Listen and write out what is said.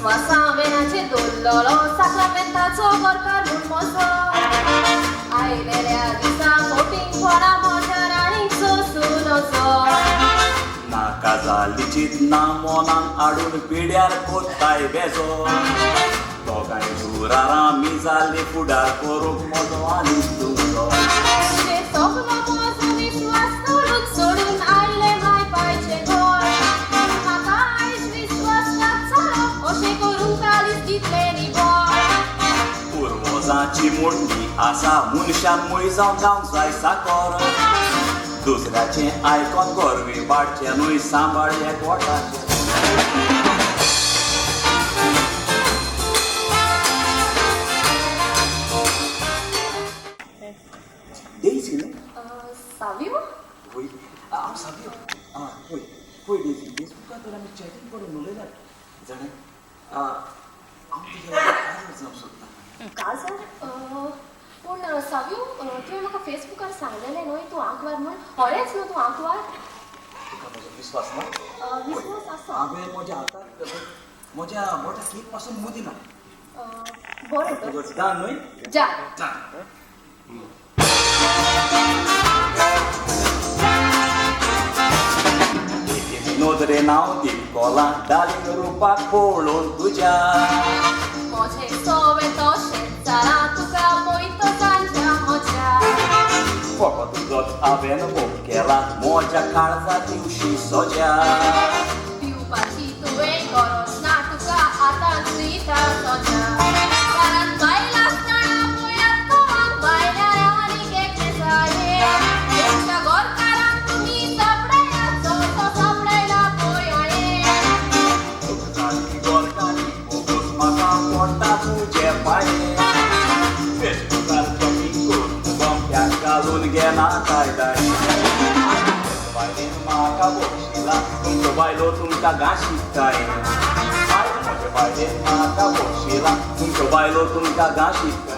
विश्वासा वेनाचे दोल्लोलो साक्रामेंताचो घरकार म्हूण म्हजो आयलेल्या दिसा फोटिंगपणा म्हज्या आनी सोसूं नजो. नाका जाल्ली चिंतना मनान हाडून पिड्यार कोत्ताय बेजो. दोगांय जुरारां आमी जाल्ली फुडार करूंक म्हजो आनी तुजो. सगलो म्हजो विश्वास तोडून सोडून आयले माय पायचें घर. म्हाका आयज विश्वासघात जालो अशें करूंक कालीज कितलें निवळ. पुर्वजांची म्हणणी आसा मनशान मूय जावन जावंक जाय साकर. दुसऱ्याचें आयकोन गोरवी वाडचें न्हय सांबाळ एकवटाचें. डेजी न्हय? सावियो? वय, हांव सावियो. आं वय वय डेजी, फेसबुकार तर आमी चॅटींग करून उलयल्यात जाणा. हांव तुज्या वांगडा काजार जावंक सोदतां. काजार? पूण सावियो, तुवें म्हाका फेसबुकार सांगलेलें न्हय तूं आंकवार म्हूण. खरेंच न्हू तूं आंकवार? तुका म्हजो विस्वास ना? विस्वास आसा. हांवें म्हज्या हाताक म्हज्या बोटाक एक पासून मुदी ना. बरें तर. डन न्हय? जा. डन. नदरेन हांव दिपकोलां डार्लींग रुपाक पळोवन तुज्या. म्हजें सवें तशेंच जालां तुका पळयतो सांज्या म्हज्या. फकत तुजोच हांवें मोग केला म्हज्या काळजा दिवशी सोज्या. दिवपाची तुवें गरज ना तुका आतांच दिता सोज्या. घरांत बायल आसतना पळयात कोणाक बायल्यार आनीक एकलें जाये. तुमच्या घरकारांक तुमी सापडायात जसो सापडायला पळय हांवें. तुमची घरकारी मोगूच म्हाका पडटा तुजे पांये. फेसबुकार चॅटींग करून गमट्याक घालून घेना काय दाय. बायलेन म्हाका बक्षिला तुमच्यो बायलो तुमकां घांशीत काय. आयज म्हजे बायलेन म्हाका बक्षिला तुमच्यो बायलो तुमकां घांशीत काय.